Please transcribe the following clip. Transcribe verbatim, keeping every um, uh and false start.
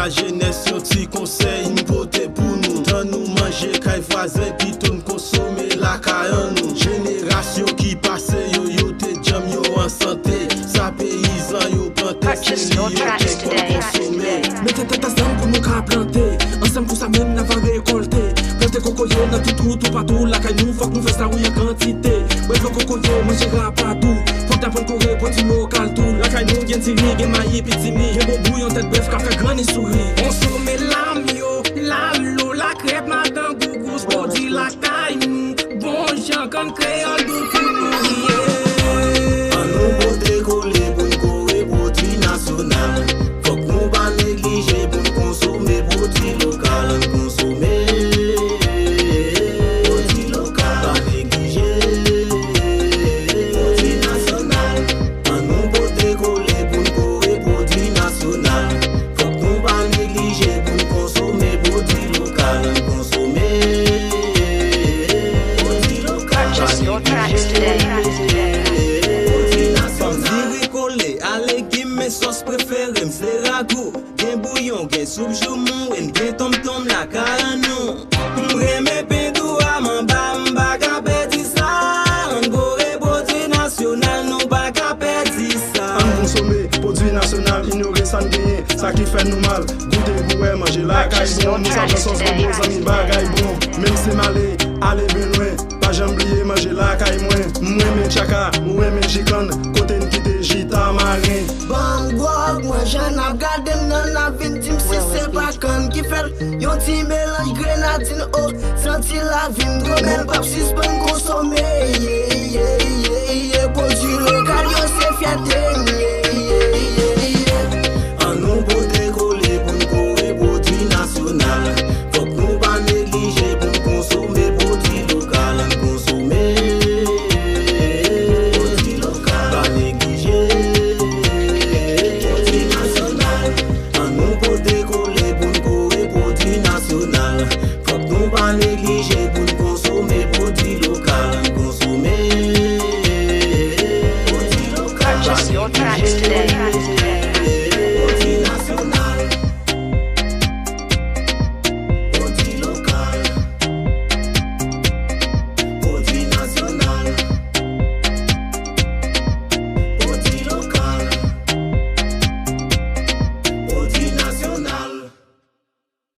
Jenès, yon ti konsèy m pote pou nou. Tan nou manje kay vwazen, pito n konsome lakay an nou. Jenerasyon ki pase yo, yo te djanm, yo an sante. Sa peyizan yo plante, se li yo te konn konsome. Mete tèt ansanm pou nou ka plante. Ansanm konsa menm n a va rekòlte. Plante kokoye nan tout wout toupatou. Lakay nou, fòk nou fè sa wi an kantite. Bwè dlo kokoye, manje rapadou. Fòk n aprann kore pwodui lokal tou. Lakay nou gen diri, gen mayi, pitimi. Gen bonbou, yon tèt bèf k ap fè grann li souri. Konsome lam yo, lalo, lakrèt, madan gougous, pwodui lakay nou. Bon jan kann kreyòl, dou kou nou ye. Ann nou pote kole pou n kore pwodui nasyonal. Fòk nou pa neglije pou n konsome pwodui lokal. Ann konsome pwodui lokal. Pa neglije pwodui nasyonal. Ann nou pote kole pou n kore pwodui nasyonal. Fòk nou pa neglije pou n konsome pwodui lokal. Ann konsome pwodui lokal. Pa neglije pwodui nasyonal. Diri kole a legim, men sòs prefere m se ragou. Gen bouyon, gen soup joumou, and gen tonmtonm lakay an nou. M renmen pen dou a manba, m pa ka pèdi sa. Ann kore pwodui nasyonal, nou pa ka pèdi sa. Ann konsome pwodui nasyonal, inyore sa n genyen, sa ki fè nou mal. Goute pou wè, manje lakay bon, nou sa pran sòs gwo gwo, zanmi, bagay bon. Menm si m ale, ale byen lwen, pa janm bliye manje lakay mwen. M renmen tchaka, ou renmen jikann, kote n kite ji tamaren. Ban m gwòg, mwen jan n ap gade m nan, n ap vin di m si se pa kann ki fè l. Yon ti melanj grenadin, o, santi lavi m gwo, men l p ap sispann konsome, ye, ye.